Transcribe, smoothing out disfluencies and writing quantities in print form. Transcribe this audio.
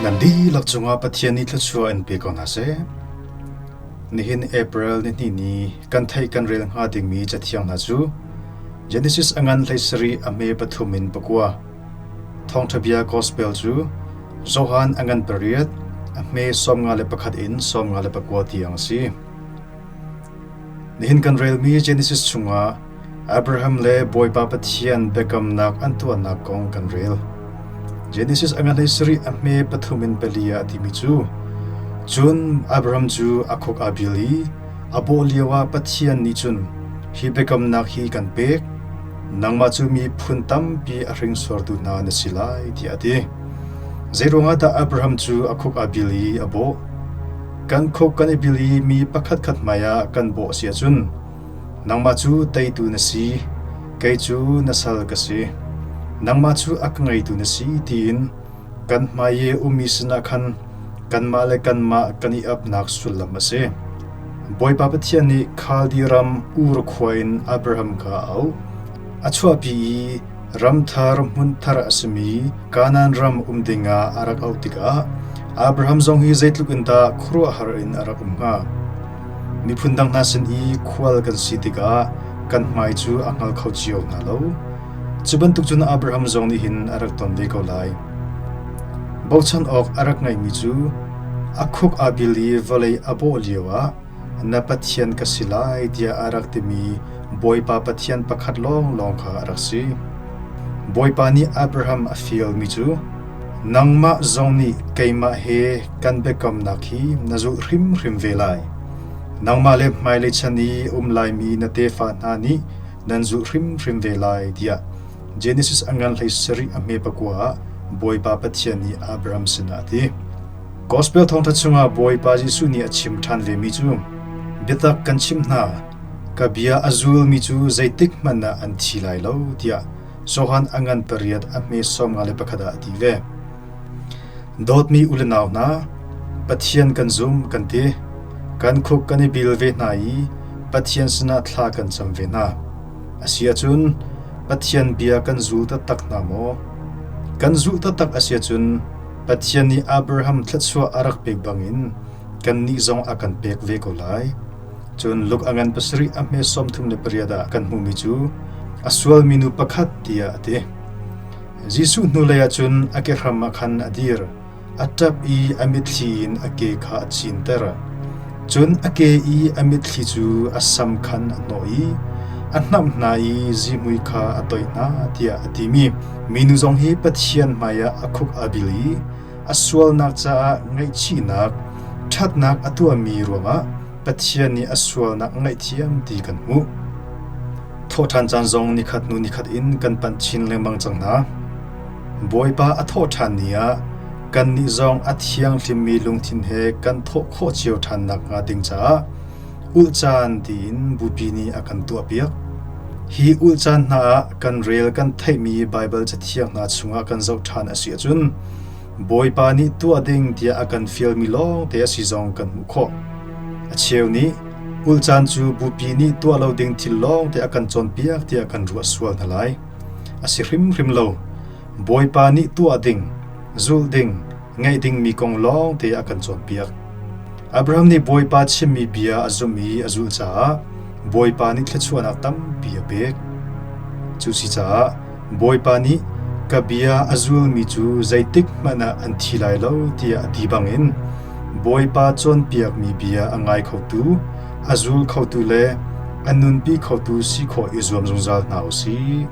Nan dihlak cungah Pathian nih thluachuah in pe ko hna seh. Nihin April nihnih ni kan theih kan rel hnga dingmi cathiang hna cu Genesis a ngan 17 a hme pathum in pakua. Thawngṭha bia Gospel cu Johan a ngan pariat a hme 51 in 54 tiang a si. Nihin kan relmi Genesis chungah Abraham le Bawipa Pathian biakamnak an tuahnak kong kan rel. Genesis a ngan 17 a hme pathum in pali ah a timi cu, Cun Abraham cu a khuk aa bil i a bawh lioah Pathian nih cun hi biakamnak hi kan pek, nangmah cu miphun tampi a hringsortu hna na si lai, tiah a ti. Zeiruangah dah Abraham cu a khuk aa bil i a bawh? Kan khuk kan i bil i mi pakhatkhat hmaiah kan bawh a si ahcun nangmah cu teitu na si, kei cu na sal ka si, nangmah cu a ka ngeitu na si tiin kan hmai i ummi sinah khan kanmah le kanmah kan i apnak sullam a si. Bawipa Pathian nih Khaldi ram Ur khua in Abraham kha a auh. A chuahpi i Ram thar hmun thar a simi Kanaan ram um dingah a rak auh tikah Abraham zong hi zeitluk in dah khuaruahhar in a rak um hnga. Miphun dang hna sin i khual kan si tikah kan hmai cu a hngal kho cio hna lo. Cu bantuk cun Abraham zong nih hin a rak ton ve ko lai. Bochan awk a rak ngeihmi cu a khuk aa bil i vawlei a bawh lioah na Pathian ka si lai tiah a rak timi Bawipa Pathian pakhat lawnglawng kha a rak si. Bawipa nih Abraham a fialmi cu, Nangmah zong nih keimah he kan biakamnak hi na zulh hrimhrim ve lai. Nangmah le hmailei chan i um laimi na tefa hna nih nan zulh hrimhrim ve lai, tiah Genesis a ngan 17 a hme pakua ah Bawipa Pathian nih Abraham sinah a ti. Gospel thawngṭha chungah Bawipa Jesuh nih a chim ṭhan vemi cu, Biatak kan chimh hna, ka bia a zulmi cu zeitik hmanh ah an thi lai lo, tiah Johan a ngan pariat a hme 51 ah a ti ve. Dawtmi u le nau hna, Pathian kan zum kan ti. Kan khuk kan i bil ve hna i Pathian sinah thla kan cam ve hna. A si ahcun Pathian bia kan zul taktak hna maw? Kan zulh taktak a si ahcun Pathian nih Abraham thluachuah a rak pek bangin kannih zong a kan pek ve ko lai. Cun Luke a ngan pasarih a hme 38 ah kan hmuhmi cu a sualmi nu pakhat tiah a ti. Jesuh hnulei ah cun a kehram ah khan a dir. A ṭap i a mitthli in a ke kha a cinter. Cun a ke i a mitthli cu a sam khan a hnawh i a hnamh hna i zihmui kha a toih hna tiah a timi minu zong hi Pathian hmaiah a khuk aa bil i a sualnak caah ngaihchihnak, ṭhatnak a tuahmi ruangah Pathian nih a sualnak a ngaihthiam ti kan hmuh. Thawhṭhan caan zong nikhat hnu nikhat in kan panh chin lengmang cang hna. Bawipa a thawhṭhan ni ah kannih zong a thianghlimmi lungthin he kan thawh khawh cio ṭhan nakhnga ding caah ulh caan tiin Bupi nih a kan tuahpiak. Hi ulh caan hna ah kan rel kan theihmi Baibal Cathiang hna chungah kan zoh ṭhan a si ahcun Bawipa nih tuah ding tiah a kan fialmi lawngte a si zong kan hmuh khawh. A cheu nih ulh caan cu Bupi nih tuah lo ding thil lawngte a kan cawnpiak tiah kan ruah sual hna lai. A si hrimhrim lo. Bawipa nih tuah ding, zulh ding, ngaih dingmi kong lawngte a kan cawnpiak. Abraham nih Bawipa chimmi bia a zumh i a zulh caah Bawipa nih thluachuahnak tampi a pek. Cu si caah Bawipa nih ka bia a zulmi cu zeitik hmanh ah an thi lai lo tiah a ti bangin Bawipa cawnpiakmi bia a ngai khotu, a zul khotu le a nunpi khotu si khawh i zuam zungzal hna u sih.